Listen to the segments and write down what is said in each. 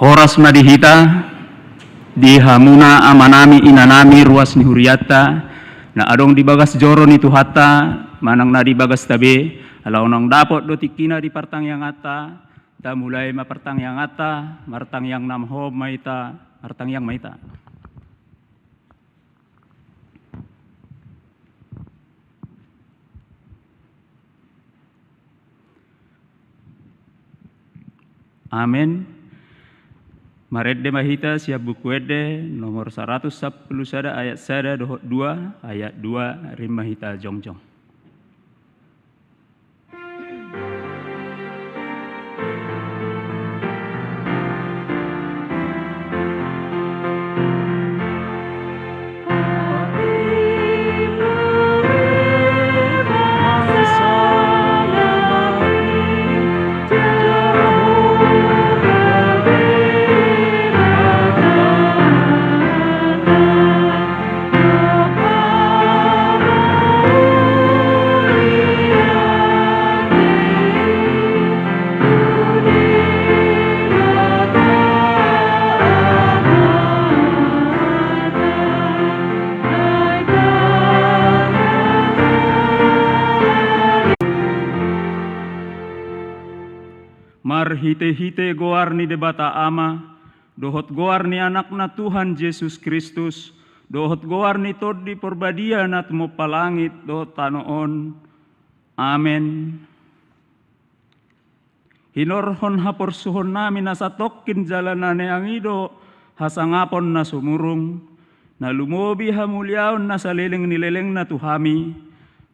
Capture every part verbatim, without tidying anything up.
Horas ma di hita, di hamuna amanami inanami ruas ni hurianta, na adong di bagas joro ni Tuhanta, manang na di bagasta be, ala unang dapot do tingkina di partangianganta, tamulai ma partangianganta, martangiang nama ho ma hita, martangiang ma hita. Amen. Marende ma hita sian Buku Ende nomor saratus sampulu sada ayat sada dohot dua, ayat dua, rima hita jongjong. Marhitehite goar ni Debata Ama, dohot goar ni Anakna Tuhan Jesus Kristus, dohot goar ni Tondi Porbadia na tumompa langit dohot tano on. Amen. Hinorhon haporsuhonnami na satongkin jala na neang i do hasangapon na sumurung, na lumobi hamuliaon na saleleng ni lelengna tu hami,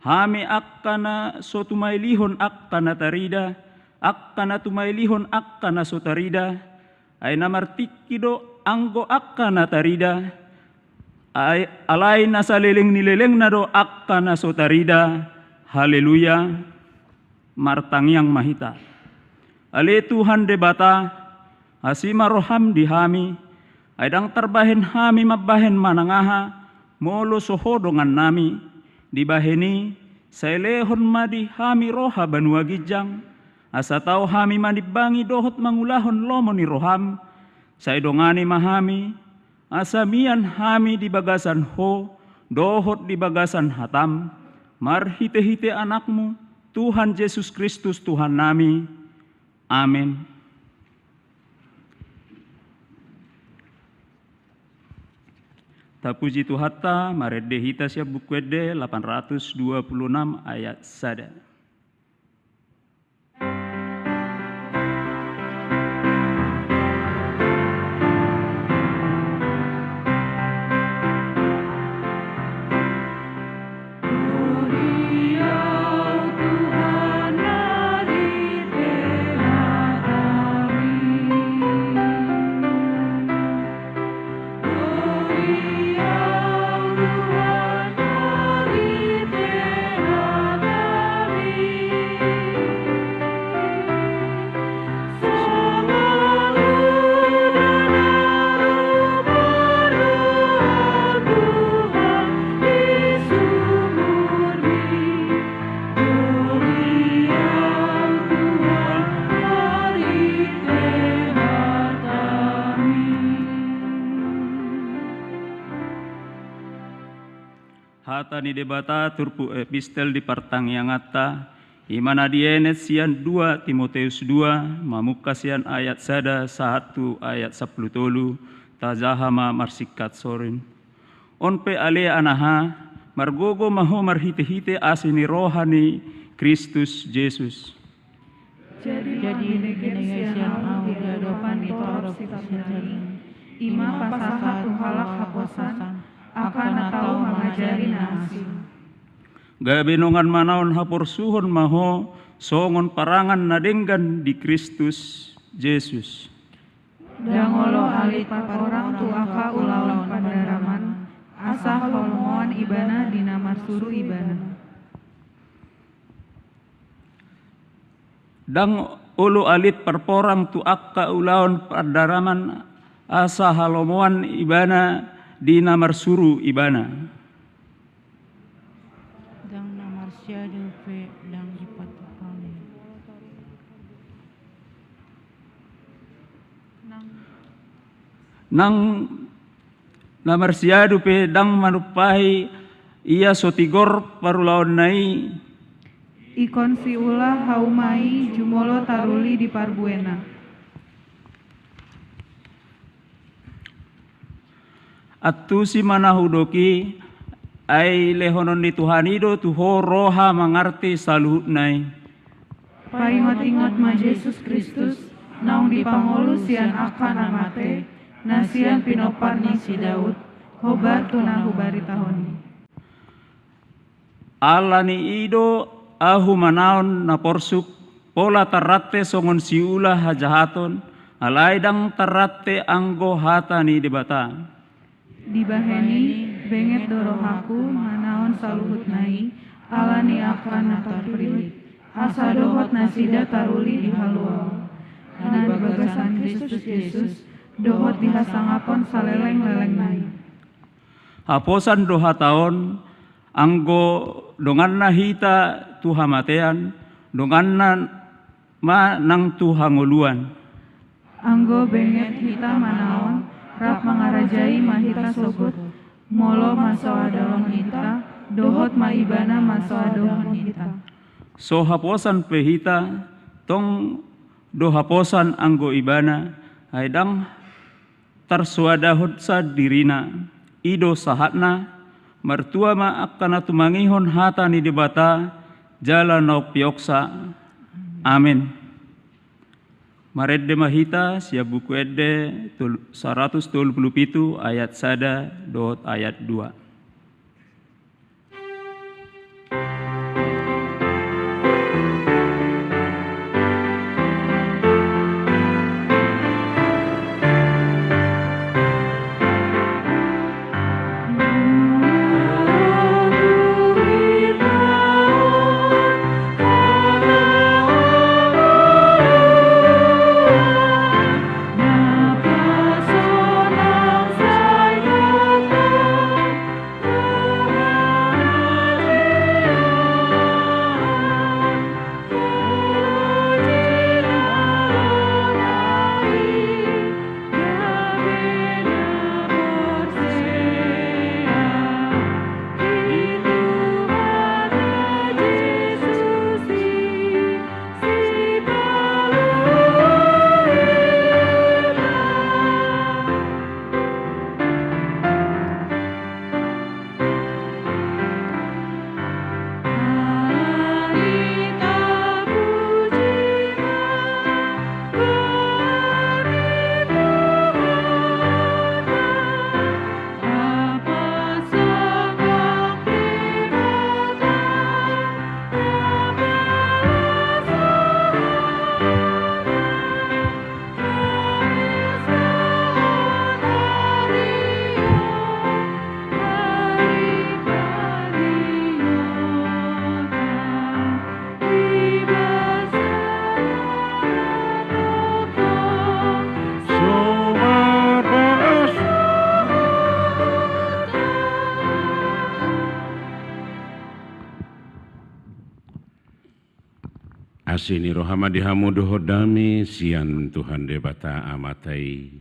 hami angka na so tumailihon angka na tarida, angka na tumailihon angka na so tarida, ai na martingki do anggo angka na tarida, ai, alai na saleleng ni lelengna do angka na so tarida. Haleluya. Martangiang ma hita. Ale Tuhan Debata, asi ma roham di hami, ai ndang tarbahen hami mambahen manang aha, molo so ho dongannami. Dibahen i, sai lehon ma di hami roha banua ginjang, asa tau hami manimbangi dohot mangulahon lomo ni roham. Sai dongani ma hami, asa mian hami di bagasan ho, dohot di bagasan hatam, marhitehite Anakmu, Tuhan Jesus Kristus Tuhannami. Amen. Tapuji Tuhanta, marende hita sian Buku Ende lapan ratus dua puluh enam ayat sada. Hata ni Debata turpuk epistel di partangianganta, i ma na dienet sian dua Timoteus dua, mamungka sian ayat sada sahat tu ayat sampulu tolu, tajaha ma marsingkat sorin. On pe ale anaha, margogo ma ho marhitehite asi ni roha ni Kristus Jesus. Jadi, jadi binege sian ahu di adopan ni torop sitandai, i ma pasahat tu halak haposan, angka na tau mangajari na asing. Gabe nunga manaon haporsuhon ma ho songon parangan na denggan di Kristus Jesus. Ndang olo alit parporang tu angka ulaon pandaraman, asa halomoan ibana di na marsuru ibana. Ndang olo alit parporang tu angka ulaon pandaraman, asa halomoan ibana di na marsuru ibana. Ndang na marsiadu pe ndang dipatupa ni. Nang na marsiadu pe ndang manumpahi ia so tigor parulaonna i. Ingkon siula hauma i jumolo taruli di parbuena. Antusi ma na hudok i, ai lehonon ni Tuhan i do tu ho roha mangarti saluhutna i. Paingot-ingot ma Jesus Kristus, naung dipangolu sian angka na mate, na sian pinompar ni si Daud, hombar tu na hubaritahon i. Ala ni i do ahu manaon na porsuk, pola tarrante songon siula hajahaton, alai ndang tarrante anggo hata ni Debata. Dibahen i, benget do rohangku manaon saluhutna i, ala ni angka na tarpillit, asa dohot nasida taruli di haluaon. Na di bagasan Kristus Jesus, dohot dihasangapon saleleng-lelengna i. Haposan do hata on, anggo donganna hita tu hamatean, donganna ma nang tu hangoluan. Anggo benget hita manaon, rap mangarajai ma hita sogot, molo masoadahon hita, dohot ma Ibana masoadahon hita. So haposan pe hita, tong do haposan anggo Ibana, ai ndang tarsoadahonsa dirina. I do sahatna, martua ma angka na tumangihon hata ni Debata, jala na umpeopsa. Amen. Marende ma hita sian Buku Ende tolu-, saratus tolu pulu pitu ayat sada dohot ayat dua. Asi ni roha ma di hamu dohot dame sian Tuhan Debata Amanta i,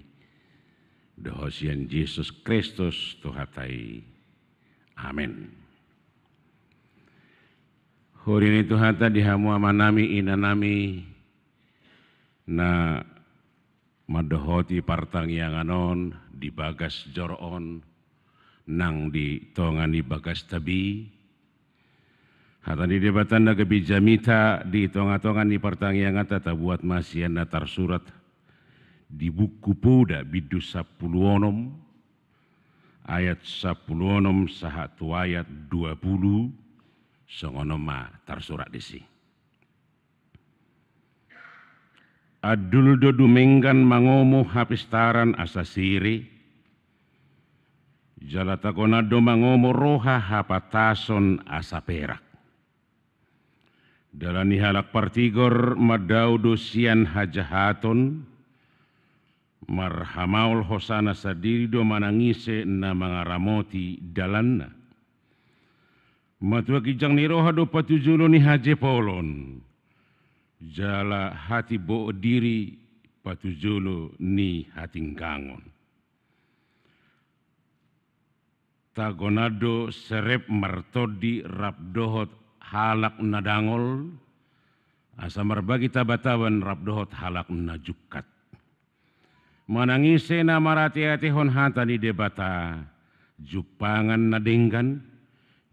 dohot sian Jesus Kristus Tuhanta i. Amen. Hori ni Tuhanta di hamu amanami, inanami, na mandohoti partangiangan on di bagas joro on, nang di tonga ni bagas tabi. Hata ni Debata na gabe jamita di tonga-tonga ni partangianganta, tabuat ma sian na tarsurat di buku Poda bindu sampulu onom, ayat sampulu onom sahat tu ayat dua pulu, songon on ma tarsurat disi. Andul do dumenggan mangomo hapistaran asa siri, jala tagonan do mangomo roha hapantason asa perak. Dalan ni halak partigor mandao do sian hajahaton, marhamaol hosana sandiri do manang ise na mangaramoti dalanna. Matua ginjang ni roha do patujolo ni hajepolon, jala hatimboon diri patujolo ni hatinggangon. Tagonan do serep martondi rap dohot halak na dangol, asa marbagi tabataban rap dohot halak na jungkat. Manang ise na marateatehon hata ni Debata, jumpangan na denggan,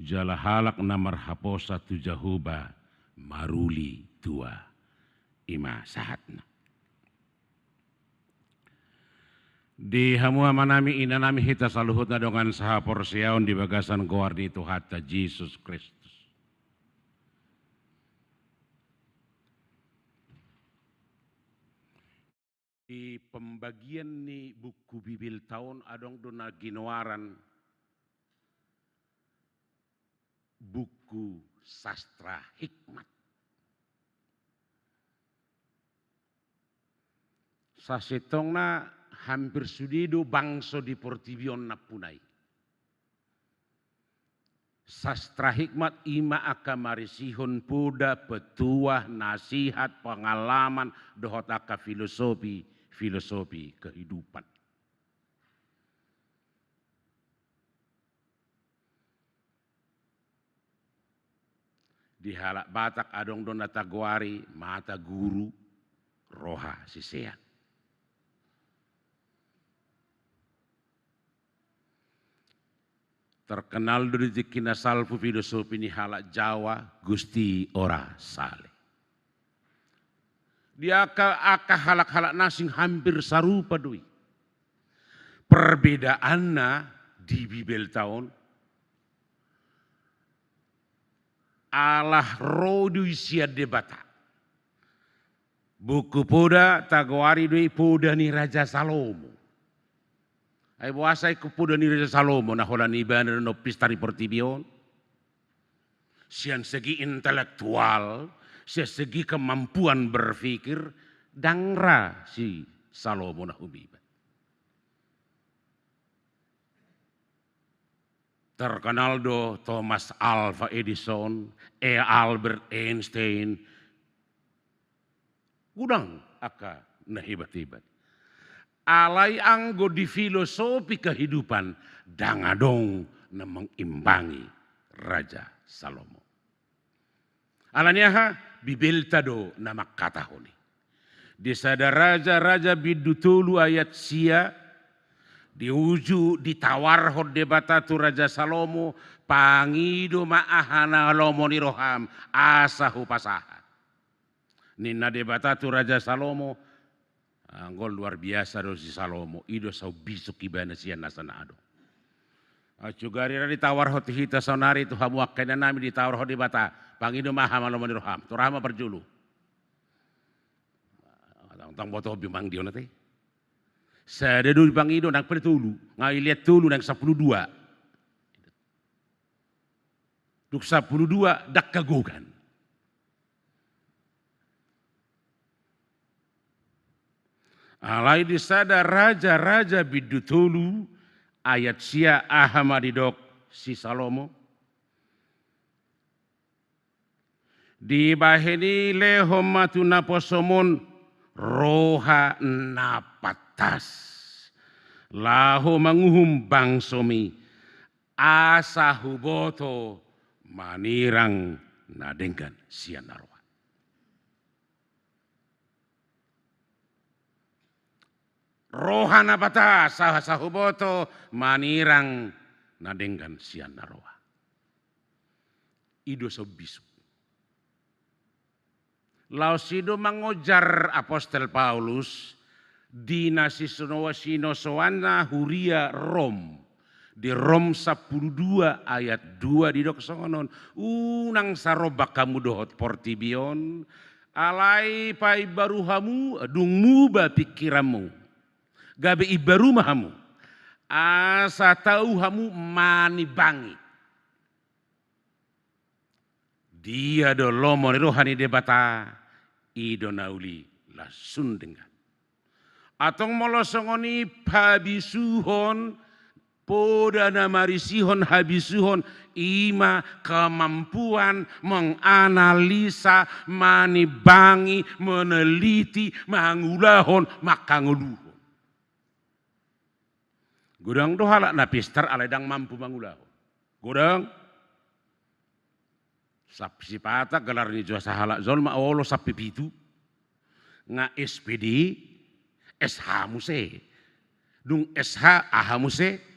jala halak na marhaposan tu Jahowa maruli tua. I ma sahatna. Di hamu amanami, inanami, hita saluhutna dongan sahaporseaon di bagasan goar ni Tuhanta Jesus Kristus. Di pembagian ni buku Bibelta on adong do na ginoaran buku Sastra Hikmat. Sasintongna hampir sude do bangso di portibi on nampuna i. Sastra Hikmat i ma angka marisihon poda, petuah, nasihat, pengalaman, dohot angka filosofi, filosofi kehidupan. Di halak Batak adong do na tagoari mata guru, roha sisean. Terkenal do di tingki na salpu filosofi ni halak Jawa, Gusti ora sale. Di angka, angka halak-halak na asing hampir sarupa do i. Perbedaanna di Bibelta on, ala ro do i sian Debata. Buku Poda tagoari do i poda ni Raja Salomo. Ai boasa ingkon poda ni Raja Salomo, na holan ibana do na umpista di portibi on? Sian segi intelektual, sian segi kemampuan berpikir, ndang ra si Salomo na humiba. Terkenal do Thomas Alva Edison, e Albert Einstein, godang angka na hebat-hebat. Alai anggo di filosofi kehidupan, ndang adong na mengimbangi Raja Salomo. Alani aha? Bibelta do na mangkatahon i. Di Sada Raja-raja bindu tolu ayat sia, di uju ditawarhon Debata tu Raja Salomo, pangido ma aha na lomo ni roham, asa hupasahat. Ninna Debata tu Raja Salomo, anggo luar biasa do si Salomo, i do so bisuk ibana sian nasa na adong. Sugari ra ditawarhon tu hita saonari tu hamu angka inanami, ditawarhon Debata, pangido ma aha na lomo ni roham, tu aha ma parjolo. Tong boto ho be manang dia on ate. Sada do dipangido, nang pe tolu, nga ilean tolu nang sampulu dua. Dung sampulu dua, ndang hagogoan. Alai di Sada Raja-raja bindu tolu ayat sia aha ma didok si Salomo? Dibahen i lehon ma tu naposom on roha na pantas, laho manguhum bangsomi, asa huboto manirang na denggan sian na roa. Roha na pantas, asa huboto manirang na denggan sian na roa. I do so bisuk. Laos i do mangojar apostel Paulus di na sinosoanna huria Rom. Di Rom sampulu dua ayat dua didok songon on, unang sarombak hamu dohot portibi on, alai paimbaru hamu, dung muba pingkiranmu, gabe imbaru ma hamu, asa tau hamu manimbangi. Dia do lomo ni roha ni Debata, i do na uli las sun denggan. Antong molo songon i pabisuhon Poda na marisihon habisuhon, i ma kemampuan menganalisa, manimbangi, meneliti, mangulahon, mangkangoluhon. Godang do halak na pistar alai ndang mampu mangulahon. Godang. Sap-, sipata gelar ni jo sahalak jolma olo sampe pitu. Nga S P D, S H muse. Dung S H, aha muse?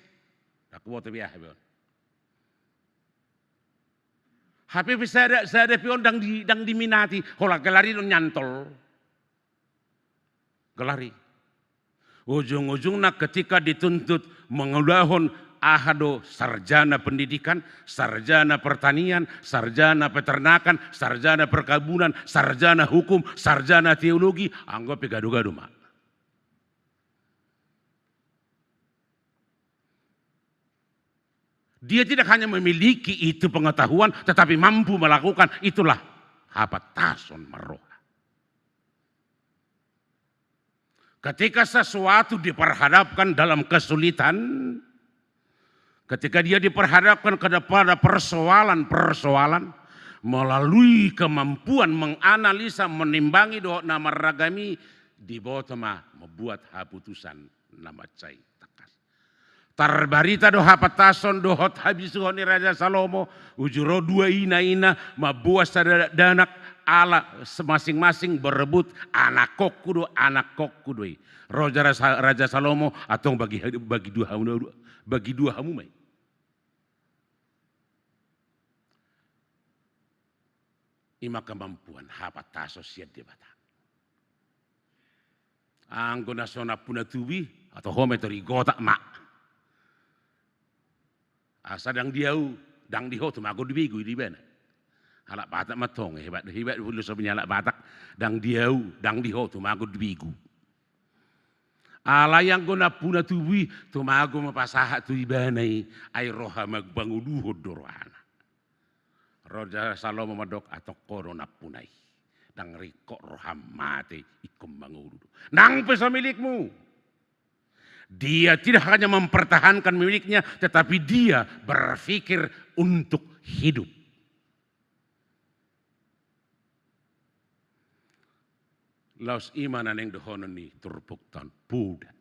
Ndang huboto be aha be on. Hape pe sada, sada pe on ndang di, ndang diminati. Holan gelar i do nyantol. Gelar i. Ujung-ujungna ketika dituntut mangulahon aha do sarjana pendidikan, sarjana pertanian, sarjana peternakan, sarjana perkebunan, sarjana hukum, sarjana teologi, anggo pe gado-gado ma. Dia tidak hanya memiliki itu pengetahuan, tetapi mampu melakukan, itulah hapantason marroha. Ketika sesuatu diperhadapkan dalam kesulitan, ketika dia diperhadapkan kepada persoalan-persoalan, melalui kemampuan menganalisa, menimbangi dohot na marragam i, diboto ma membuat haputusan na mansai tangkas. Tarbarita do hapantason dohot habisuhon ni Raja Salomo, uju ro dua ina-ina mamboan sada dakdanak, ala se-, masing-masing berebut, anakkonku do, anakkonku do i. Raja Sa-, Raja Salomo, antong bagi ha-, bagi dua hamu, bagi dua hamu ma i. I ma kemampuan hapantason sian Debata. Anggo na so nampuna tubu i, atau ho ma i tor i gotak ma. Asa ndang di au, ndang di ho, tumagon do begu i do ibana. Halak Batak ma antong, hebat, hebat filosofi ni halak Batak, ndang di au, ndang di ho, tumagon do begu. Alai anggo nampuna tubu i, tumagon ma pasahat tu ibana i, ai roha ma mangoluhon do rohana. Raja Salomo mandok, antong ho do nampuna i. Ndang ringkot roham mate ingkon mangolu do. Nang pe so milikmu. Dia tidak hanya mempertahankan miliknya, tetapi dia berpikir untuk hidup. Laos i ma na naeng dohonon ni turpukta on, poda.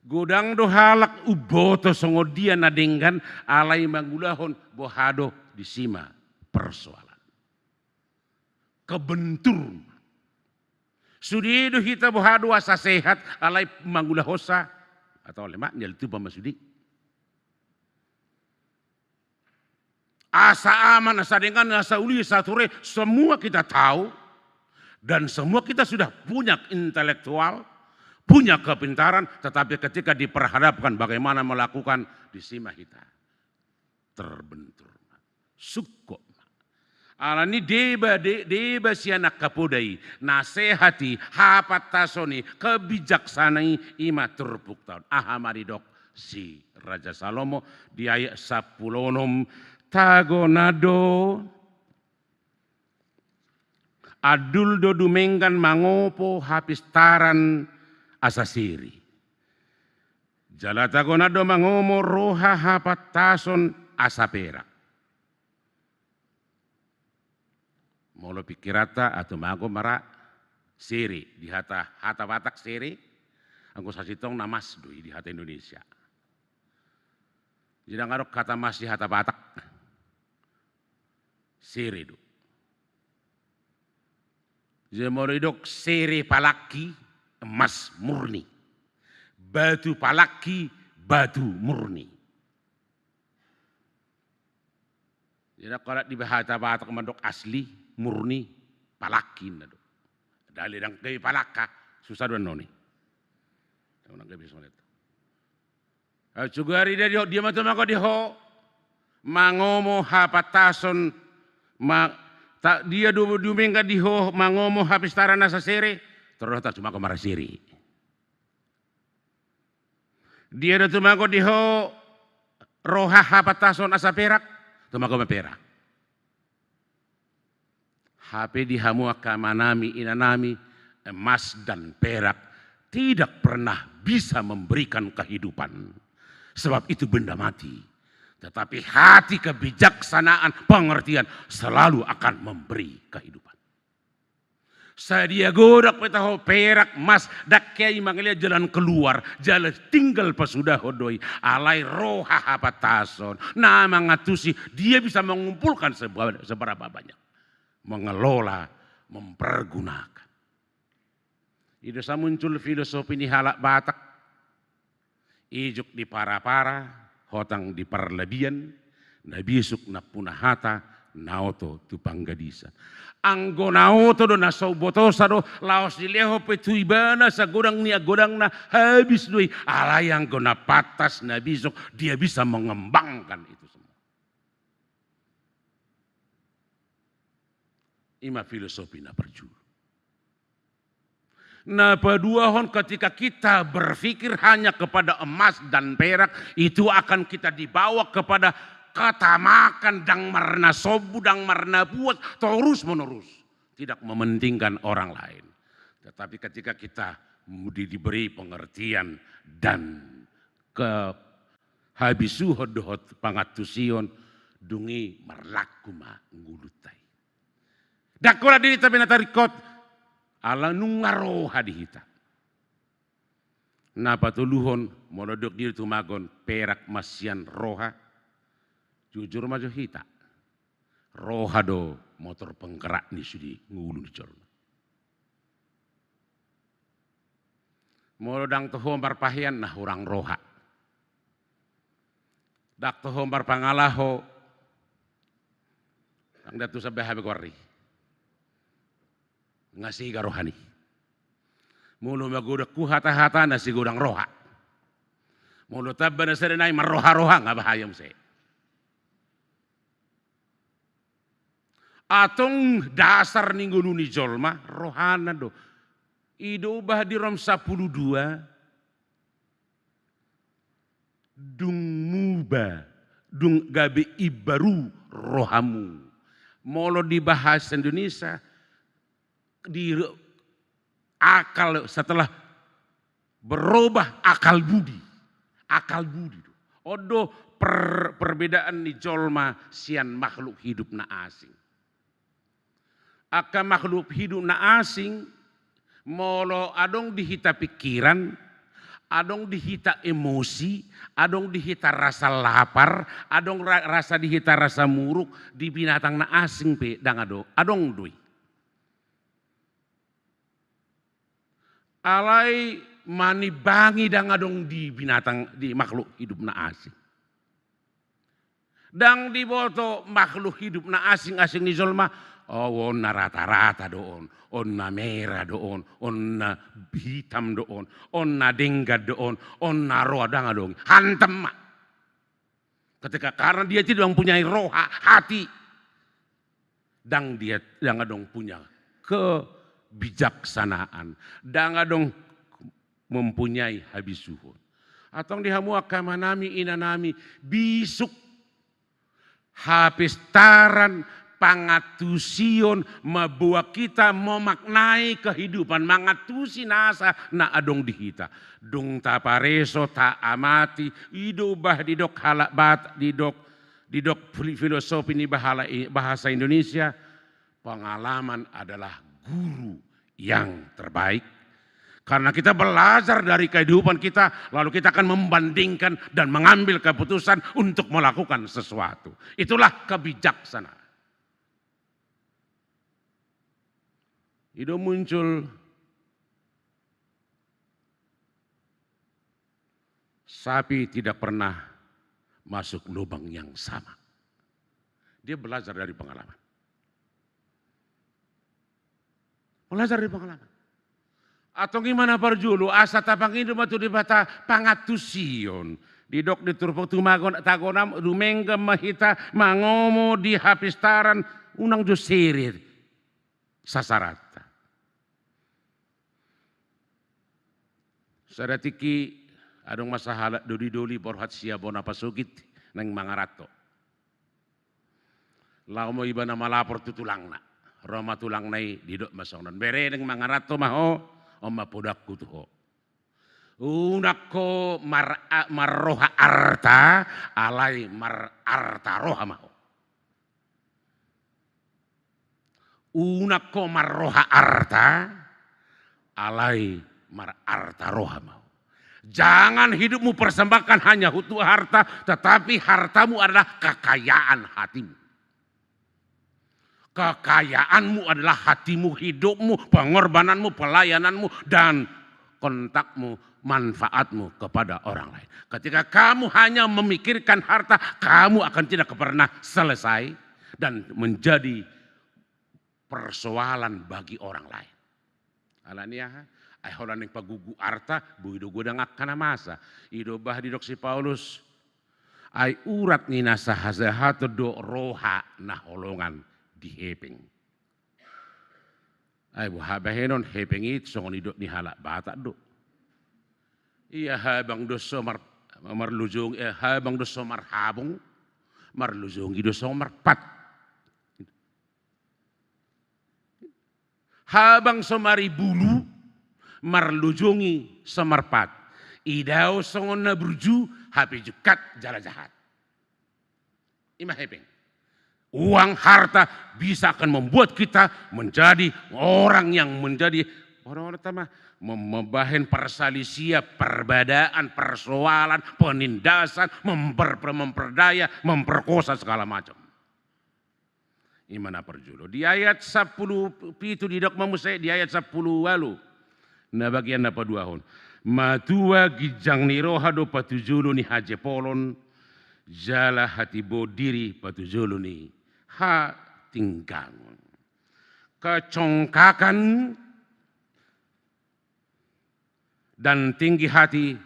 Godang do halak umboto songon dia na denggan alai mangulahon boha do disi ma persoalan. Kebentur ma. Sude do hita boha do asa sehat alai mangulahonsa. Atau lemak ni altupa ma sude. Asa aman, asa denggan, asa uli, asa ture, semua kita tahu. Dan semua kita sudah punya intelektual, punya kepintaran, tetapi ketika diperhadapkan bagaimana melakukan, disi ma hita terbentur. Sungkot ma. Alani deba, de-, deba sian angka poda i, nasehat i, hapantason i, kebijaksanaan i, i ma turpukta on. Aha ma didok si Raja Salomo di ayat sampulu onom, tagonan do, andul do dumenggan mangomo hapistaran asa sere. Jala tagonan do mangomo roha hapantason asa perak. Molo pingkiranta, ah, tumagon ma ra sere, di hata, hata Batak sere, anggo sasintongna mas do i di hata Indonesia. Jadi ndang adong kata mas di hata Batak. Sere do. Jadi molo didok sere palangki, emas murni. Batu palangki, batu murni. Jadi, anggo di hata Batak mandok asli, murni, palangki ninna do. Alai ndang gabe palangka, susah do annon i. Ndang gabe songon i. Sugari dia di ho, dia ma tumagon di ho mangomo hapantason, ma-, ta-, dia du-, dumenggan di ho mangomo hapistaran asa sere, torus tumagon ma ra sere. Dia do tumagon di ho roha hapantason asa perak, tumagon ma perak. Hape di hamu angka amanami, inanami, emas dan perak tidak pernah bisa memberikan kehidupan. Sebab itu benda mati. Tetapi hati, kebijaksanaan, pengertian selalu akan memberi kehidupan. Sadia godang pe taho perak, emas, ndang hea i mangalean jalan keluar, jalan tinggal pasudahon do i, alai roha hapantason, na mangantusi, dia bisa mengumpulkan seba-, seberapa banyak. Mengelola, mempergunakan. I do sai muncul filosofi ni halak Batak. Ijuk di parapara, hotang di parlabian, na bisuk nampuna hata, na oto tu panggadisan. Anggo na oto do, na so umbotosa do, laos dilehon pe tu ibana sagodang ni godangna, habis do i. Alai anggo na pantas, na bisuk, dia bisa mengembangkan itu semua. I ma filosofi na parjolo. Na paduahon, ketika kita berpikir hanya kepada emas dan perak, itu akan kita dibawa kepada ketamakan, ndang marna sombu, ndang marna puas, terus menerus. Tidak mementingkan orang lain. Tetapi ketika kita di-, diberi pengertian dan kehabisuhon dohot pangantusion, dung i marlaku ma ngolunta i. Ndang holan dirinta be na taringkot, ala nunga roha di hita. Na patoluhon, molo didok diri tumagon perak, emas sian roha, jujur ma jo hita. Roha do motor penggerak ni sude ngolu ni jolma. Molo ndang toho marpahean, na hurang roha. Ndang toho marpangalaho, ndang da tu sampe hape goar i. Nga sega roha ni. Molo magodang tu hata-hata, na sigodang roha. Molo tamba na sada nai marroha-roha, nga bahaya muse. Antong dasar ni ngolu ni jolma, rohana do. I do bah di Rom sapulu dua, dung muba, dung gabe imbaru rohamu. Molo di bahasa Indonesia, di akal, setelah berubah akal budi. Akal budi do. On do per-, perbedaan ni jolma sian makhluk hidup na asing. Angka makhluk hidup na asing, molo adong di hita pikiran, adong di hita emosi, adong di hita rasa lapar, adong ra-, rasa di hita rasa muruk, di binatang na asing pe ndang adong, adong do i. Alai manimbangi ndang adong di binatang, di makhluk hidup na asing. Ndang diboto makhluk hidup na asing-asing ni jolma, oh, on na rata-rata do on, on na mera do on, on na hitam do on, on na denggan do on, on na roa, ndang adong. Hantam ma. Ketika, karena dia tidak mempunyai roha, hati, ndang dia, ndang adong punya kebijaksanaan, ndang adong mempunyai habisuhon. Antong di hamu angka amanami, inanami, bisuk hapistaran, pangantusion, mamboan hita memaknai kehidupan, mangantusi nasa na adong di hita. Dung tapareso, taamati, i do bah didok halak Bat-, didok, didok fil-, filosofi ni bahala-, bahasa Indonesia, pengalaman adalah guru yang terbaik. Karena kita belajar dari kehidupan kita, lalu kita akan membandingkan dan mengambil keputusan untuk melakukan sesuatu. Itulah kebijaksanaan. I do muncul, sapi tidak pernah masuk lubang yang sama. Dia belajar dari pengalaman. Belajar dari pengalaman. Antong i ma na parjolo, asa tapangido ma tu Debata pangantusion. Didok di turpuk tumagon, tagonan, dumenggan ma hita mangomo di hapistaran, unang jo sere sasaranta. Sada tingki adong ma sahalak doli-doli borhat sian bona pasogit naeng mangaranto. Laho ma ibana malapor tu tulangna. Ro ma tulangna i, didok ma songon on: Bere, naeng mangaranto ma ho, on ma podangku tu ho. Unang ho mar-, a-, marroha arta, alai mararta roha ma ho. Unang ho marroha arta, alai mararta roha ma ho. Jangan hidupmu persembahkan hanya untuk harta, tetapi hartamu adalah kekayaan hatimu. Kekayaanmu adalah hatimu, hidupmu, pengorbananmu, pelayananmu, dan kontakmu, manfaatmu kepada orang lain. Ketika kamu hanya memikirkan harta, kamu akan tidak pernah selesai dan menjadi persoalan bagi orang lain. Alani aha? Ai holan naeng pagugu arta, boi do godang angka na masa. I do bah didok si Paulus, ai urat ni na sahasahaton do roha na holongan di hepeng. Ai boha bahenon, hepeng i songon didok ni halak Batak do. Ia habang do so mar-, marlujung, eh, habang do so marhabong, marlujongi do so marpat. Habang so maribulu, marlujongi so marpat. Idao songon na burju, hape jungkat jala jahat. I ma hepeng. Uang, harta bisa akan membuat kita menjadi orang yang menjadi orang-orang tama, mem-, membahen persalisian, perbedaan, persoalan, penindasan, memper-, memperdaya, memperkosa segala macam. I ma na parjolo. Di ayat sampulu pitu didok ma muse, di ayat sampulu ualu. Na bagian na paduahon. Matua ginjang ni roha do patujolo ni hajepolon, jala hatiboon diri patujolo ni hatinggangon. Kecongkakan dan tinggi hati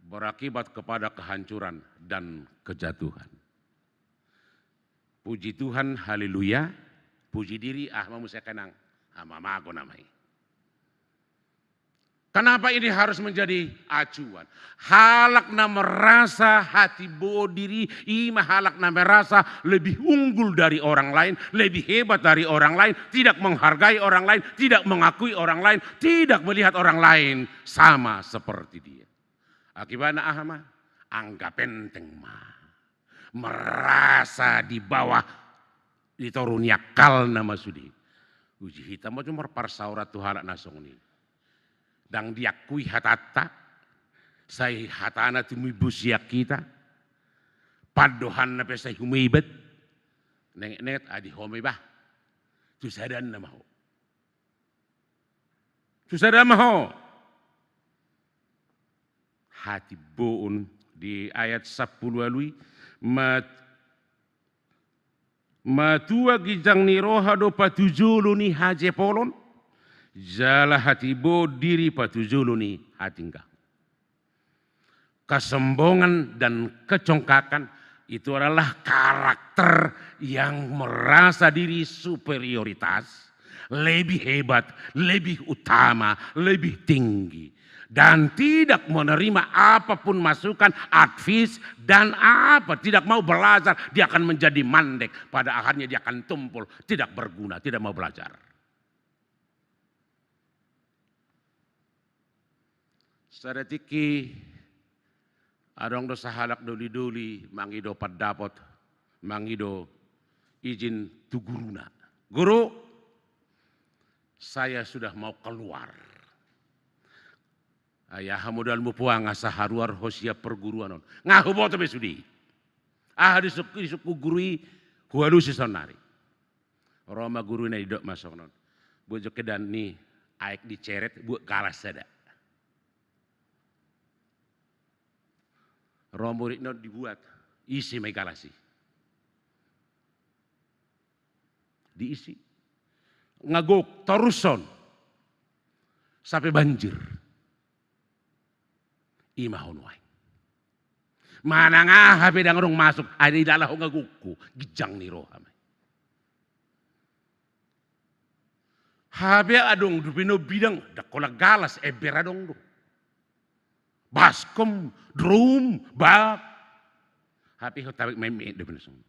berakibat kepada kehancuran dan kejatuhan. Puji Tuhan, haleluya. Puji diri, ah, ma muse kenang. Ah, mamago nama i. Kenapa ini harus menjadi acuan? Halak na merasa hatiboon diri, i ma halak na merasa lebih unggul dari orang lain, lebih hebat dari orang lain, tidak menghargai orang lain, tidak mengakui orang lain, tidak melihat orang lain sama seperti dia. Akibatna aha ma? Anggap enteng ma. Merasa di bawah, di toru ni akkalna ma sude. Uji hita ma jo marparsaoran tu halak na songon i. Ndang diakui hatanta, sai hatana tumimbo sian hita, pandohanna pe sai humebat, nengetnenget adi ho ma i bah. Tu sadanna ma ho. Tu sada ma ho. Hatiboon di ayat sampulu ualu i, mat-, matua ginjang ni roha do patujolo ni hajepolon, jala hatiboon diri patujolo ni hatinggangon. Kesombongan dan kecongkakan itu adalah karakter yang merasa diri superioritas, lebih hebat, lebih utama, lebih tinggi. Dan tidak menerima apapun masukan, advice, dan apa, tidak mau belajar, dia akan menjadi mandek. Pada akhirnya dia akan tumpul, tidak berguna, tidak mau belajar. Sada tingki adong do sahalak dolidoli mangido pandapot, mangido izin tu guruna. Guru, saya sudah mau keluar. Ai aha modalmu puang asa haruar ho sian perguruan on? Nga huboto be sude. Aha disungkun, disungkun guru i, hualusi saonari. Ro ma guru i na didok ma songon on. Buat jo kedan ni aek diceret, buat galas sada. Ro murid na on dibuat, isi ma i galas i. Diisi. Nga gok, torushon. Sampe banjir. I ma ho nuaeng. Manang aha pe ndang adong masuk, ai dilala ho nga gok ho, ginjang ni roha ma i. Hape adong dope na umbidang, ndang holan galas, ember adong do. Baskom, drum, bak. Hape ho tabek meme dope na songon.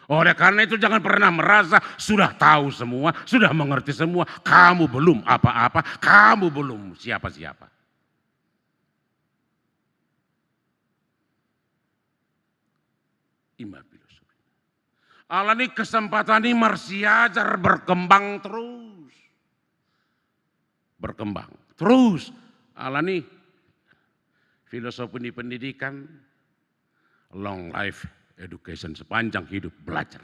Oleh karena itu, jangan pernah merasa sudah tahu semua, sudah mengerti semua. Kamu belum apa-apa, kamu belum siapa-siapa. Ima filosofi. Alani kesempatan i marsiajar berkembang terus. Berkembang terus. Alani filosofi ni pendidikan, long life education, sepanjang hidup belajar.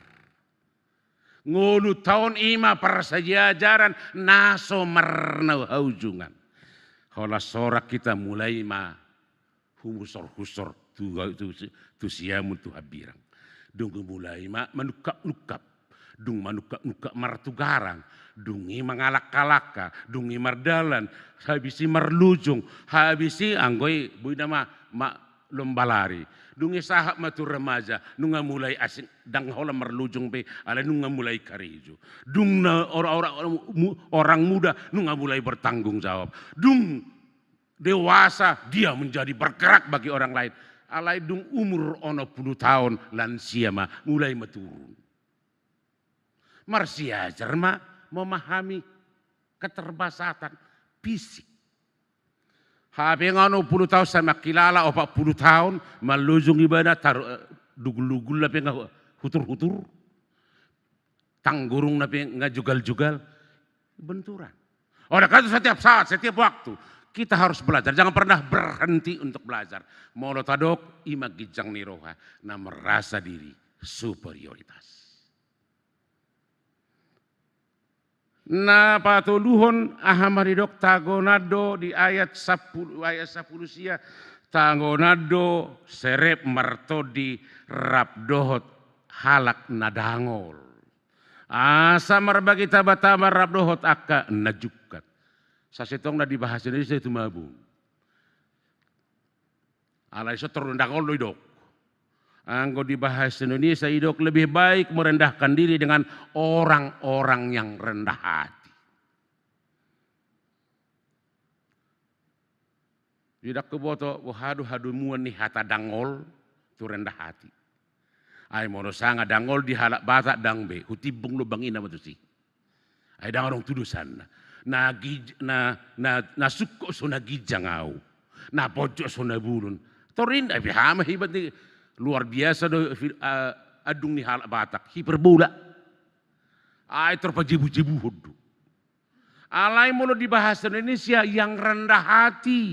Ngolunta on ima parsiajaran na so marnahaujungan. Holan sorang hita mulai ma humusor-husor tu, tu, tu siamun tu hambirang. Dung mulai ma manungkap-nungkap. Dung manungkap-nungkap martugarang. Dung i mangalangka-langka. Dung i mardalan. Habis i marlujung. Habis i anggo i boi nama ma lomba lari. Dung i sahat ma tu remaja, nunga mulai asing, ndang holan marlujung pe, alai nunga mulai karejo. Dung na orang-orang mu-, orang muda, nunga mulai bertanggung jawab. Dung dewasa, dia menjadi bergerak bagi orang lain. Alai dung umur onom pulu taon, lansia ma, mulai ma turun. Marsiajar ma memahami keterbatasan fisik. Hape nga onom pulu taon, sai mangkilala opat pulu taon, marlujung ibana taru, eh, dugul-dugul na pe nga hutur-hutur, tanggurung na pe nga jugal-jugal, benturan. Oleh karena itu setiap saat, setiap waktu kita harus belajar, jangan pernah berhenti untuk belajar. Molo tadok ima ginjang ni roha na merasa diri superioritas. Na patoluhon aha ma didok, tagonan do di ayat sampulu, ayat sampulu sia, tagonan do serep martondi rap dohot halak na dangol. Asa marbagi taba-taba rap dohot angka na jungkat. Sasintongna di bahasa Indonesia itu mabung. Alai so terundang olo idok. Anggo di bahasa Indonesia idok, lebih baik merendahkan diri dengan orang-orang yang rendah hati. Di dakku boto, boha do hadomuan ni hata dangol tu rendah hati. Ai molo sanga dangol di halak Batak ndang be, hutimbung lubang ina ma tusi. Ai ndang adong tudosanna. Na, na, na, na sungkot so na ginjang au. Na ponjot so na bulun. Torin ai pe hama hibat ni luar biasa do, uh, andung ni halak Batak. Hiperbola. Ai terpajebu-jebuhon do. Alai molo di bahasa Indonesia yang rendah hati.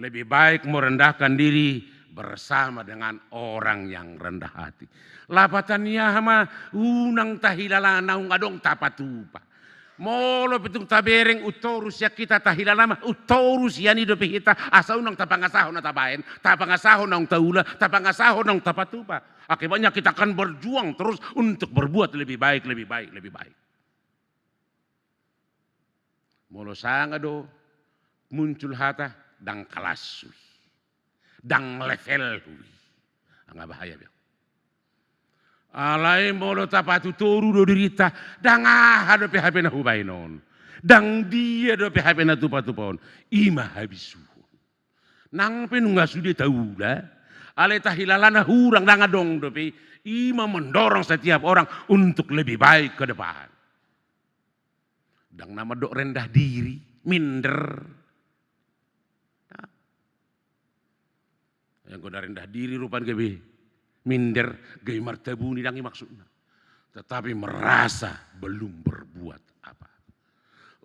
Lebih baik merendahkan diri bersama dengan orang yang rendah hati. Lapatan ni aha ma, unang tahilala naung adong tapatupa. Molo pe tung tabereng untorus sian hita tahilala ma, untorus sian i dope hita, asa unang tapangasahon na tabaen, tapangasahon naung taula, tapangasahon naung tapatupa. Akibatnya kita akan berjuang terus untuk berbuat lebih baik, lebih baik, lebih baik. Molo sanga do muncul hata, ndang kelas hui, ndang level hui. Nga bahaya be. Alai molo tapatutoru do dirinta, ndang aha dope hape na hubaen on, ndang dia dope hape na tupatupa on, ima habisuhon. Nang pe nunga sude taula, alai tahilala na hurang ndang adong dope, ima mendorong setiap orang untuk lebih baik ke depan. Ndang na mandok rendah diri, minder. Nah. Anggo na rendah diri rupani gabe minder, gabe martabuni, ndang i maksudna. Tetapi merasa belum berbuat apa-apa.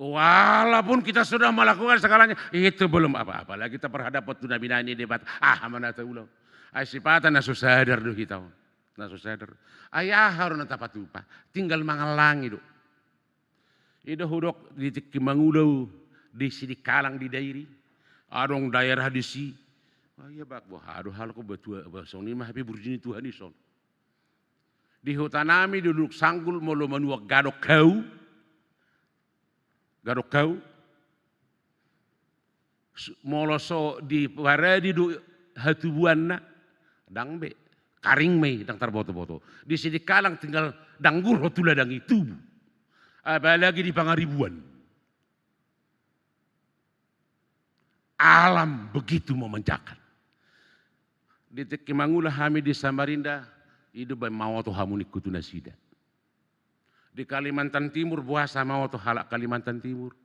Walaupun kita sudah melakukan segalanya, itu belum apa-apa. Lagi kita berhadapan tu na binaen ni Debata, aha ma na taula. Ai sipata na so sadar do hita on. Na so sadar. Ai aha do na tapatupa. Tinggal mangallangi do. I do hudok di tingki mangula au di Sidikalang di Dairi. Adong daerah disi. Ah, ia bak, boha do halak on, batua, ba songon i ma hape burju ni Tuhan i son. Di huta nami di Dolok Sanggul molo manuan gadok hau. Gadok hau. Molo so diparadi do hatubuanna, ndang be. Karing ma i, ndang tarboto-boto. Di Sidikalang tinggal danggur ho tu ladang i tubu. Apalagi di Pangaribuan. Alam begitu memanjakan. Di tingki mangula hami di Samarinda, i do baen maoto hamu ningku tu nasida. Di Kalimantan Timur, boasa maoto halak Kalimantan Timur?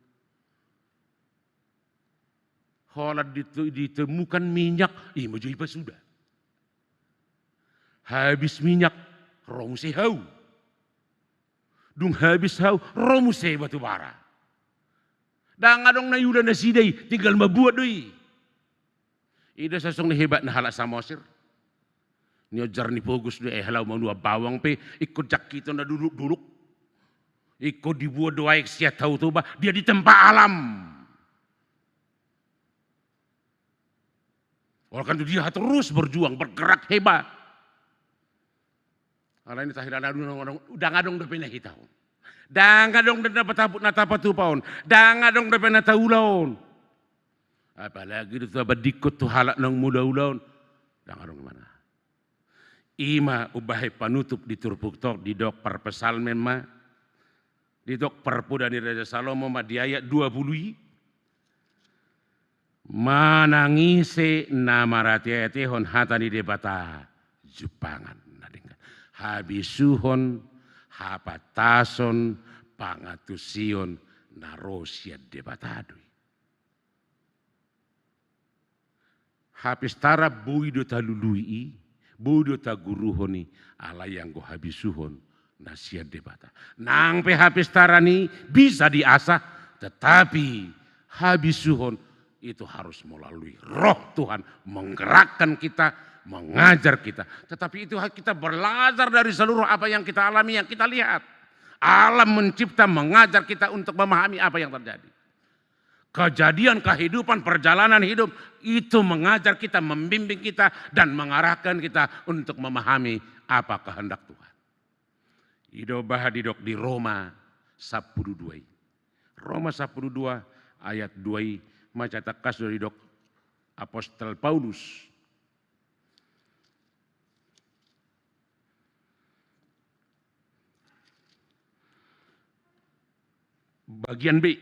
Holan ditemukan minyak, ima jo ipasuda. Habis minyak, ro muse hau. Dung habis hau, ro muse batu bara. Ndang adong na iula nasida i, tinggal mambuat do i. I do sasongon ni hebatna halak Samosir. Niojar ni Pogus do, eh, laho manuan bawang pe ingkon jangkitonna duluk-duluk. Ingkon dibuat do aek sian Tao Toba, dia ditempa alam. Oleh karena itu dia terus berjuang, bergerak hebat. Alai ni tahira na dulu, ndang adong dope na hita on. Ndang adong dope na tapatupa on. Ndang adong dope na taula on. Apalagi do tabandingkon tu halak naung mulaula on. Ndang adong dope na. I ma umbahen panutup di turpukta on, didok parpsalmen ma. Didok parpoda ni Raja Salomo ma di ayat dua puluh i. Manang ise na marateatehon hata ni Debata, jumpangan na denggan. Habisuhon, hapantason, pangantusion na ro sian Debata do i. Hapistaran boi do talului i, boi do taguruhon i, alai anggo habisuhon na sian Debata. Nang pe hapistaran i bisa diasah, tetapi habisuhon itu harus melalui Roh Tuhan menggerakkan kita, mengajar kita. Tetapi itu kita belajar dari seluruh apa yang kita alami, yang kita lihat. Alam mencipta, mengajar kita untuk memahami apa yang terjadi. Kejadian kehidupan, perjalanan hidup itu mengajar kita, membimbing kita, dan mengarahkan kita untuk memahami apa kehendak Tuhan. I do bahen didok di Roma sampulu dua i. Roma sampulu dua ayat dua i, mansai tangkas do didok apostel Paulus. Bagian B.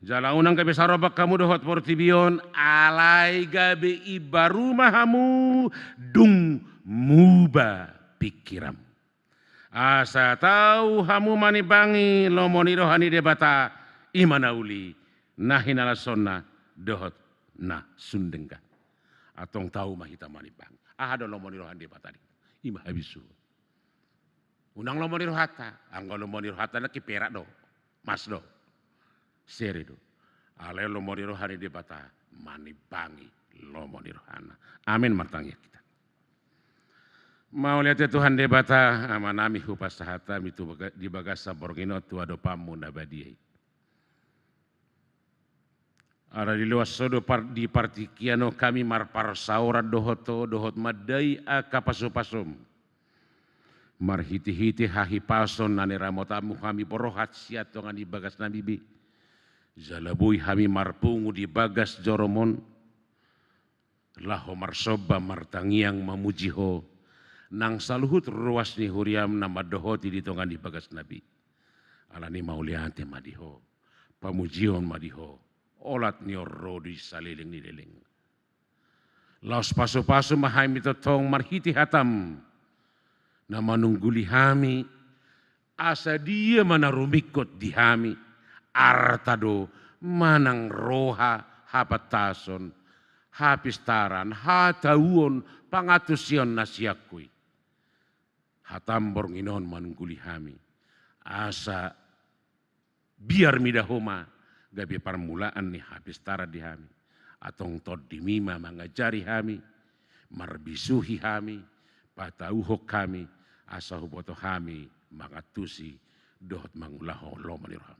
Jala unang gabe sarombak hamu dohot portibi on, alai gabe imbaru ma hamu dung muba pingkiranmu. Asa tau hamu manimbangi lomo ni roha ni Debata, i ma na uli, na hinalashonna dohot na sun denggan. Antong tau ma hita manimbangi. Aha do lomo ni roha ni Debata i? I ma habisuhon. Unang lomo ni rohanta, anggo lomo ni rohanta nangkin perak do, mas do, sere do. Alai lomo ni roha ni Debata manimbangi lomo ni rohana. Amin, martangiang hita. Mauliate Tuhan Debata, Amanami, hupasahat hami tu baga-, di bagasan borngin on tu adopanmu na badia i. Ala diloas Ho do par-, di partingkian on hami marparsaoran dohot Ho, dohot mandai angka pasupasum. Marhitehite hahipason na niramotanmu hami borhat sian tonga ni bagasnami be. Jala boi hami marpungu di bagas jorom on. Laho marsomba martangiang mamuji Ho, nang saluhut ruas ni huriam na mandohoti di tonga ni bagasna be. Alani mauliate ma di Ho, pamujion ma di Ho, olat ni on ro di saleleng ni leleng. Laos pasupasu ma hami tongtong marhite hatam, na manungguli hami, asa dia ma na rumingkot di hami, arta do manang roha, hapantason, hapistaran, hatauon, pangantusion na sian Ho i. Hatam borngin on manungguli hami, asa biar mida Ho ma gabe parmulaan ni hapistaran di hami. Antong TondiMi ma mangajari hami, marbisuhi hami, patauhon hami, asa huboto hami mangantusi dohot mangulahon lomo ni roham.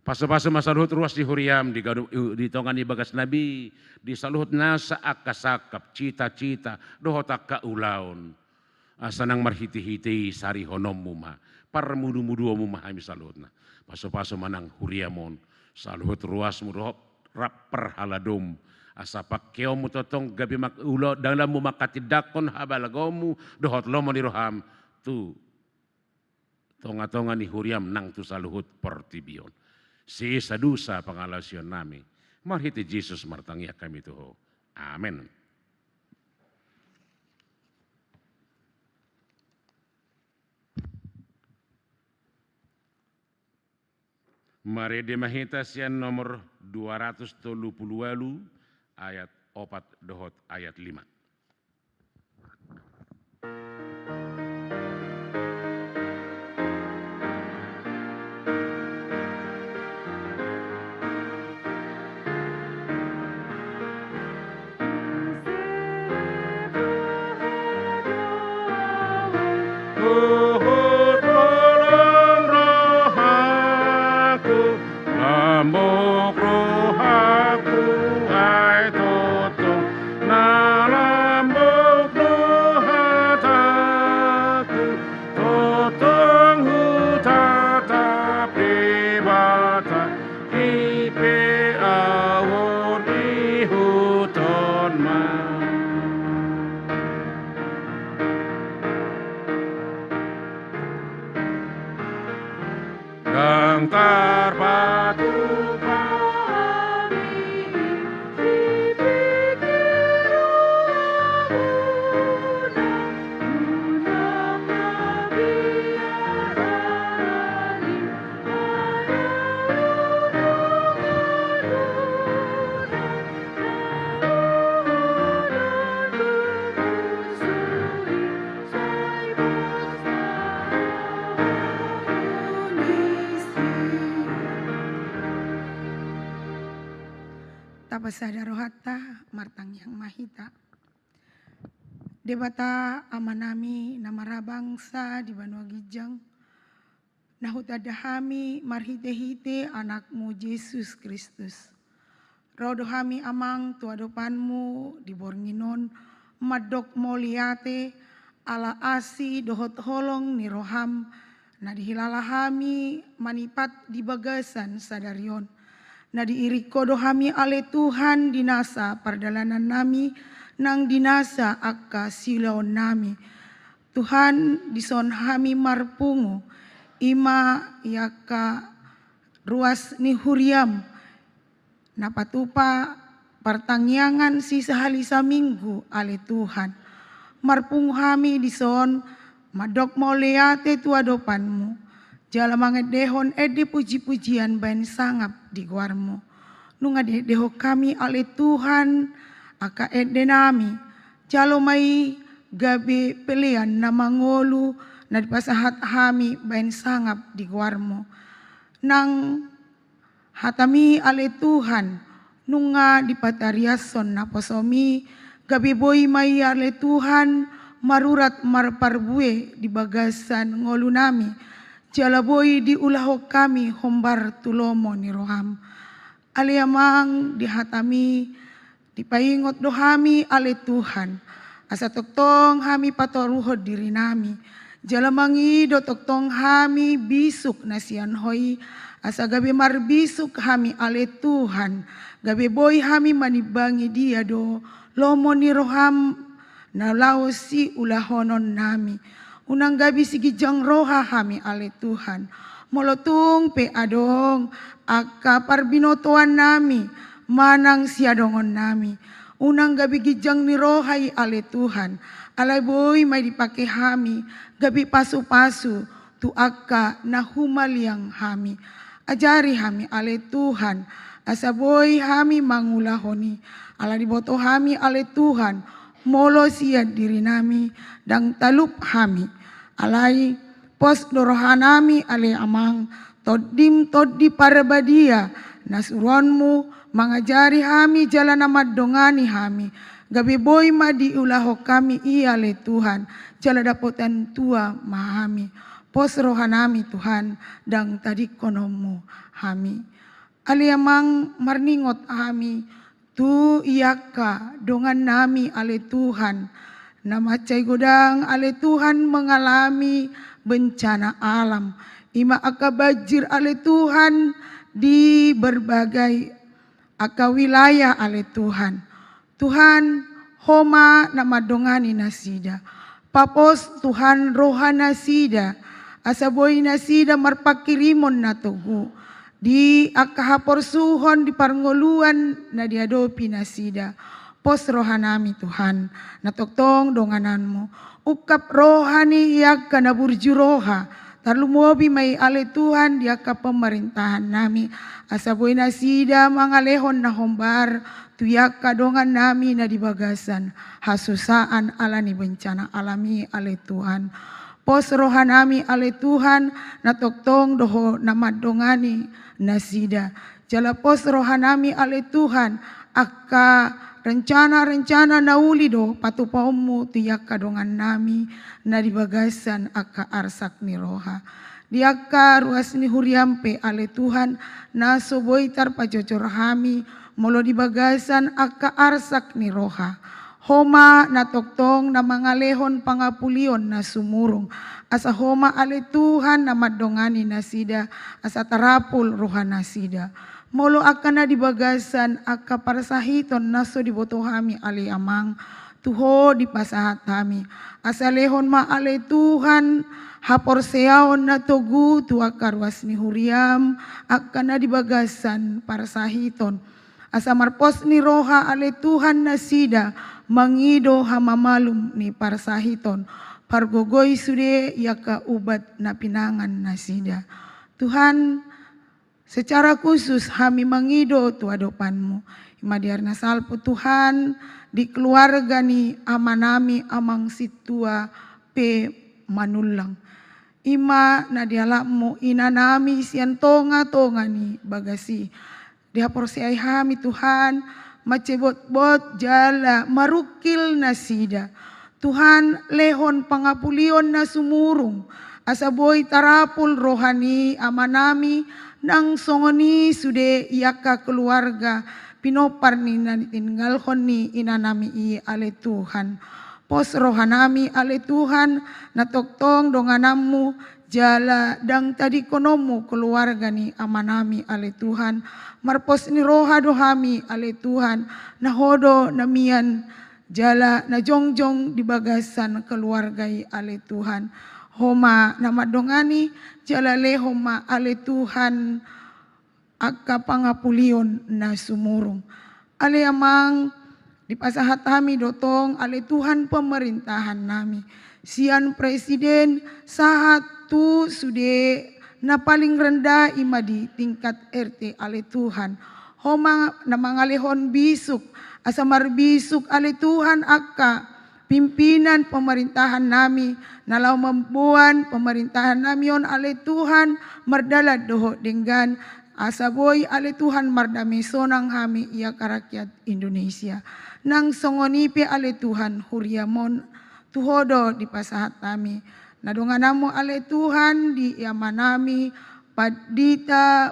Pasupasu ma saluhut ruas ni huriam di ganu-, di tonga ni bagasna be, di saluhut nasa angka sangkap, cita-cita, dohot angka ulaon. Asa nang marhitehite i sarihononmu ma, parmudumuduonmu ma hami saluhutna. Pasupasu ma nang huriam on, saluhut ruasmu dohot rap parhaladomu. Asa pangkeonmu tongtong gabe mak-, ula-, dalanmu manghatindanghon habalagoonmu, dohot lomo ni roham, tu tongatonga ni huriam nang tu saluhut portibi on. Sesa dosa pangalaosionnami. Marhite Jesus martangiang hami tu Ho. Amen. Marende ma hita sian nomor dua ratus tolu pulu ualu ayat opat dohot ayat lima. Huhut bulung rohangku, lambok rohangku, ai tongtong na lambok do hataku, tongtong hutatap Debata, i pe ahu on ihuthon ma. Ndang tarpatupa hami di pikiranmuna, unang na biar hami Tapasada rohanta, martangiang ma hita. Debata Amanami na marhabangsa di banua ginjang, na hutanda hami marhitehite Anakmu Jesus Kristus. Ro do hami Amang tu adopanmu di borngin on, mandok mauliate ala asi dohot holong ni roham, na dihilala hami manipat di bagasan sadari on. Na diiring Ho do hami ale Tuhan di nasa pardalanannami, nang di nasa angka siulaonnami. Tuhan, dison hami marpungu, i ma i angka ruas ni huriam, na patupa partangiangan sisahali saminggu ale Tuhan. Marpungu hami dison, mandok mauliate tu adopanmu, jala mangendehon ende pujipujian baen sangap di goarmu. Nunga diendehon hami ale Tuhan angka endenami, jalo ma i gabe pelean na mangolu na dipasahat hami baen sangap di goarmu. Nang hatami ale Tuhan, nunga dipatariashon naposomi, gabe boi ma i ale Tuhan, marurat marparbue di bagasan ngolunami, jala boi diulahon hami hombar tu lomo ni roham. Ale Amang, di hatami, dipaingot do hami ale Tuhan, asa tongtong hami patoruhon dirinami, jala mangido tongtong hami bisuk na sian Ho i, asa gabe marbisuk hami ale Tuhan, gabe boi hami manimbangi dia do lomo ni roham na laho siulahononnami. Unang gabe siginjang roha hami ale Tuhan, molo tung pe adong angka parbinotoannami manang siadongonnami. Unang gabe ginjang ni roha i ale Tuhan, alai boi ma i dipake hami gabe pasupasu tu angka na humaliang hami. Ajari hami ale Tuhan, asa boi hami mangulahon i. Ala diboto hami ale Tuhan, molo sian dirinami ndang talup hami. Alai pos do rohanami ale Amang, Tondim Tondi Parbadia, na suruonmu mangajari hami jala na mandongani hami, gabe boi ma diulahon hami i ale Tuhan, jala dapotan tua ma hami. Pos rohanami Tuhan, ndang tadingkononmu hami. Ale Amang, marningot hami tu i angka dongannami ale Tuhan, na mansai godang ale Tuhan mengalami bencana alam. I ma angka banjir ale Tuhan di berbagai angka wilayah ale Tuhan. Tuhan, Ho ma na mandongani nasida. Papos Tuhan rohanasida, asa boi nasida marpanghirimon na togu di angka haporsuhon di parngoluan na diadopi nasida. Pos rohanami Tuhan, na tongtong dongananmu. Ungkap roha ni i angka na burju roha, Tarlumobi ma i ale Tuhan di angka pemerintahan nami, asa boi nasida mangalehon na hombar tu angka dongan nami na di bagasan hasusaan ala ni bencana alam i ale Tuhan. Pos roha nami ale Tuhan, na tongtong do Ho na mandongani nasida. Jala pos roha nami ale Tuhan, angka rencana-rencana na uli do patupaonmu tu angka dongan nami na di bagasan angka arsak ni roha. Di angka ruas ni huriam pe ale Tuhan, na so boi tarpajojor hami molo di bagasan angka arsak ni roha. Ho ma na tongtong na mangalehon pangapulion na sumurung, asa Ho ma ale Tuhan na mandongani nasida, asa tarapul roha nasida. Molo angka na di bagasan angka parsahiton na so diboto hami ale Amang, tu Ho dipasahat hami. Asa lehon ma ale Tuhan haporseaon na togu tu angka ruas ni huriam, angka na di bagasan parsahiton. Asa marpos ni roha ale Tuhan nasida mangido hamamalum ni parsahiton, pargogoi sude angka ubat na pinangan nasida. Tuhan, secara khusus hami mangido tu adopanmu. I ma di ari na salpu Tuhan, di keluarga ni amanami Amang Sintua P. Manullang. I ma na dialapmu inanami sian tonga-tonga ni bagas i. Dihaporseai hami Tuhan, mansai botbot jala marungkil nasida. Tuhan, lehon pangapulion na sumurung, asa boi tarapul roha ni amanami, nang songon i sude angka keluarga pinompar ni na tininggalhon ni inanami i ale Tuhan. Pos rohanami ale Tuhan, na tongtong dongananmu, jala ndang tadingkononmu keluarga ni amanami ale Tuhan. Marpos ni roha do hami ale Tuhan, na Ho do na mian jala na jongjong di bagasan keluarga i ale Tuhan. Ho ma na mandongani, jala lehon ma ale Tuhan angka pangapulion na sumurung. Ale Amang, dipasahat hami do tong ale Tuhan pemerintahannami, sian presiden sahat tu sude na paling rendah i ma di tingkat R T ale Tuhan. Ho ma na mangalehon bisuk, asa marbisuk ale Tuhan angka pimpinan pemerintahannami, na laho mamboan pemerintahannami on ale Tuhan mardalan dohot denggan, asa boi ale Tuhan mardame sonang hami i angka rakyat Indonesia. Nang songon i pe ale Tuhan huriam on tu Ho do dipasahat hami. Na dongananmu ale Tuhan di amanami pandita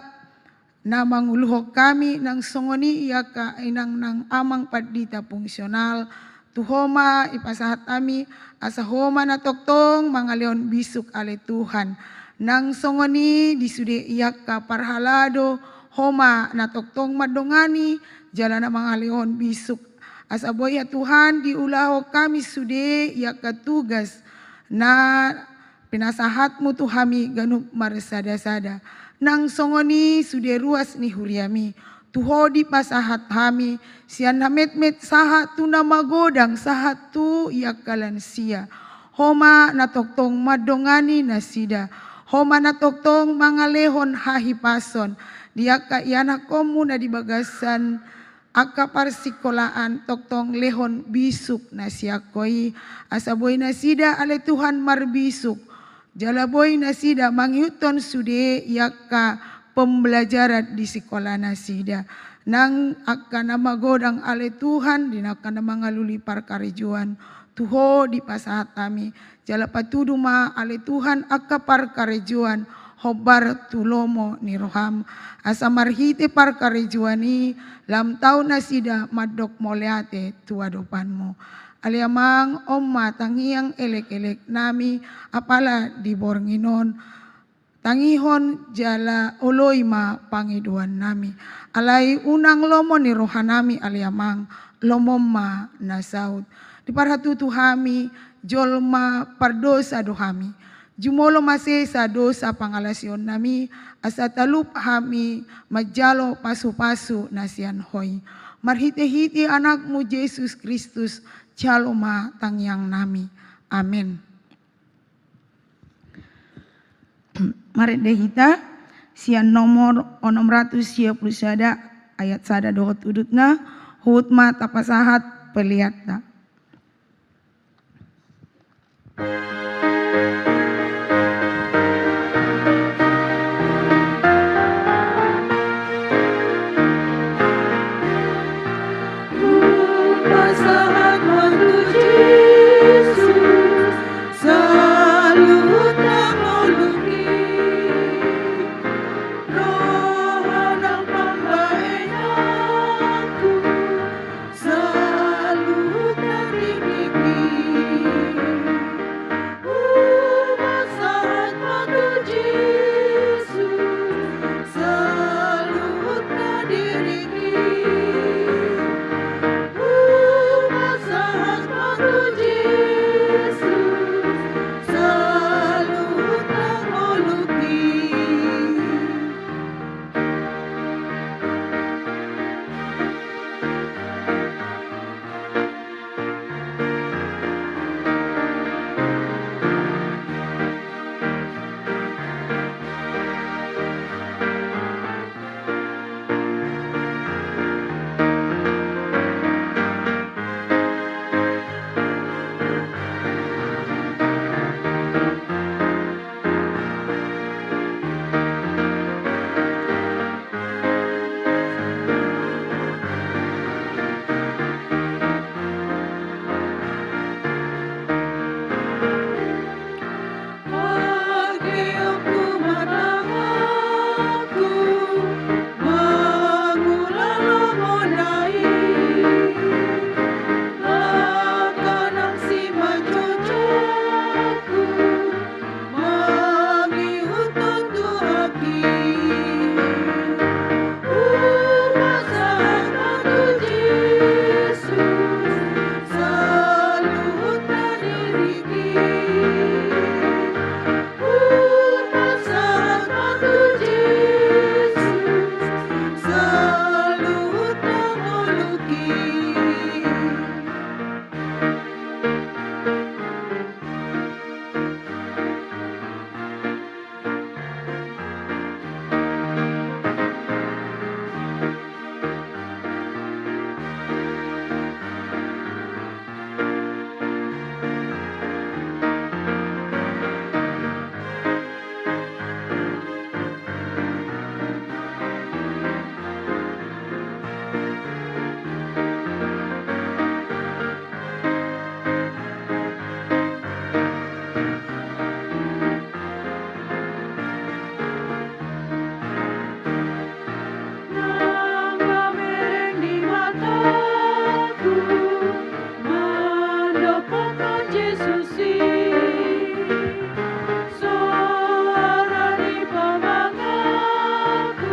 na manguluhon hami nang songon i i angka inang nang amang pandita fungsional, tu Ho ma ipasahat hami, asa Ho ma na tongtong mangalehon bisuk ale Tuhan. Nang songon i di sude i angka parhalado, Ho ma na tongtong mandongani, jala na mangalehon bisuk. Asa boi Tuhan diulahon hami sude i angka tugas na pinasahatmu tu hami ganup marsada-sada. Nang songon i sude ruas ni huriami, tu Ho dipasahat hami, sian na metmet sahat tu na magodang sahat tu i angka lansia. Ho ma na tongtong mandongani nasida. Ho ma na tongtong mangalehon hahipason di angka ianakkonmu na di bagasan angka parsikolaan, tongtong lehon bisuk na sian Ho i, asa boi nasida ale Tuhan marbisuk, jala boi nasida mangihuthon sude i angka pembelajaran di sikola nasida. Nang angka na magodang ale Tuhan di angka na mangalului parkarejoan, tu Ho dipasahat hami. Jala patudu ma ale Tuhan angka parkarejoan hombar tu lomo ni roham, asa marhite parkarejoan i lam tau nasida mandok mauliate tu adopanmu. Ale Amang, on ma tangiang elek-eleknami apala di borngin on. Tangihon jala oloi ma pangidoannami. Alai unang lomo ni rohanami ale Amang, lomom ma na saut. Di parhatutu hami jolma pardosa do hami. Jumolo ma sesa dosa pangalaosionnami, asa talup hami manjalo pasu-pasu na sian Ho i. Marhite-hite Anakmu Jesus Kristus, jalo ma tangiangnami. Amen. Marende hita sian nomor onom ratus sia pulu sada, ayat sada dohot udutna. Huhut ma tapasahat peleanta. Hupasahat ma tu Jesus saluhut na ngolungki. Roha nang pambahenanku saluhut na diriki. Hupasahat ma tu Jesus saluhut na diriki. Hupasahat ma tu Jesus saluhut na ngolungki. Pakeonku ma tanganku mangula lomona i, angka nang simanjujungku mangihuthon Tuhanki. Hupasahat ma tu Jesus saluhut na diriki. Hupasahat ma tu Jesus saluhut na ngolungki. Nang mamereng di mataku mandokhon Jesus i, soara ni pamanganku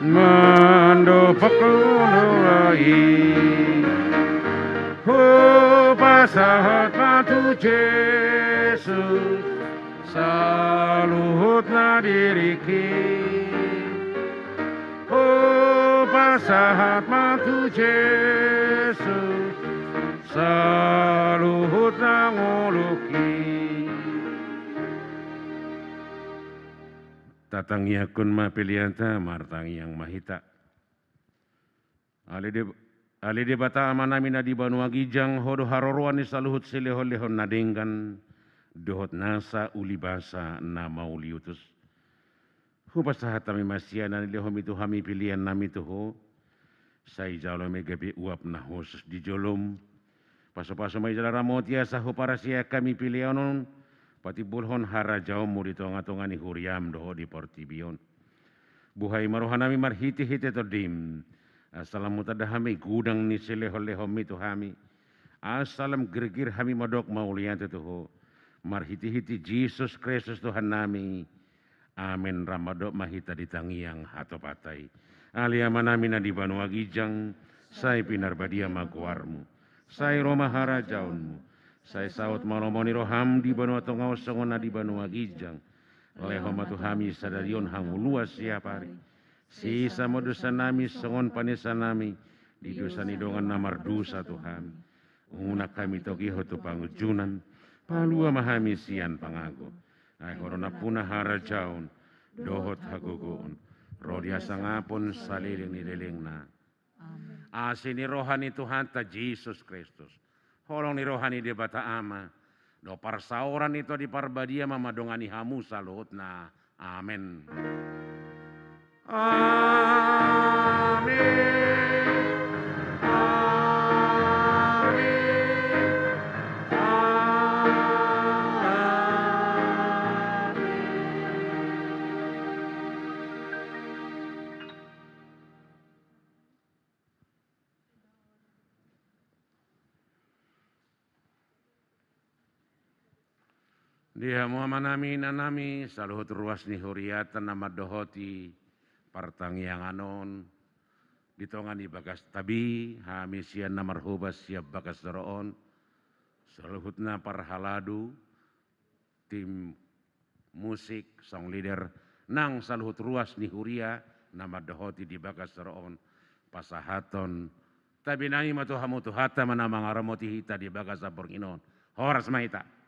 mandokhon lomo i. Hupasahat ma tu Jesus saluhut na diriki. Hupasahat ma tu Jesus saluhut na ngolungki. Tatangiangkon ma peleanta, martangiang ma hita. Ale De-, ale Debata Amanami na di banua ginjang, Ho do haroroan ni saluhut silehonlehon na denggan dohot nasa ulibasa na mauliutus. Hupasahat hami ma sian na nilehonMi tu hami peleannami tu Ho. Sai jalo ma i gabe uap na hushus di jolom. Pasupasu ma i jala ramoti asa huparsiayak hami pelean on patimbulhon harajaonMu di tongatonga ni huriaM dohot di portibi on. Buhai ma rohanami marhitehite TondiM, asa lam hutanda hami godang ni silehonlehonMi tu hami, asa lam girgir hami mandok mauliate tu Ho. Marhitehite Jesus Kristus Tuhannami. Amen. Ram mandok ma hita di tangiang hatopanta i. Ale Amanami na di banua ginjang, sai pinarbadia ma goarMu. Sai ro ma harajaonMu. Sai saut ma lomo ni rohaM di banua tonga on songon na di banua ginjang. Lehon ma tu hami sadari on hangoluan siapari. Sesa ma dosanami songon panesanami di dosa ni dongan na mardosa tu hami. Unang hami togihon tu pangunjunan, palua ma hami sian pangago. Ai Ho do nampuna harajaon dohot hagogoon, ro di hasangapon saleleng ni lelengna. Amen. Asi ni roha ni Tuhanta Jesus Kristus, holong ni roha ni Debata Ama, dohot parsaoran ni Tondi Parbadia ma mandongani hamu saluhutna. Amen. Amen. Amen. Amen. Di hamu amanami, inanami, saluhut ruas ni huriata na mandohoti partangiangan on, di tonga ni bagas tabi, hami sian na marhobas sian bagas joro on, saluhutna parhalado, tim musik, song leader, nang saluhut ruas ni huria na mandohoti di bagas joro on, pasahathon tabinami ma tu hamu Tuhanta ma na mangaramoti hita di bagasan borngin on. Horas ma hita.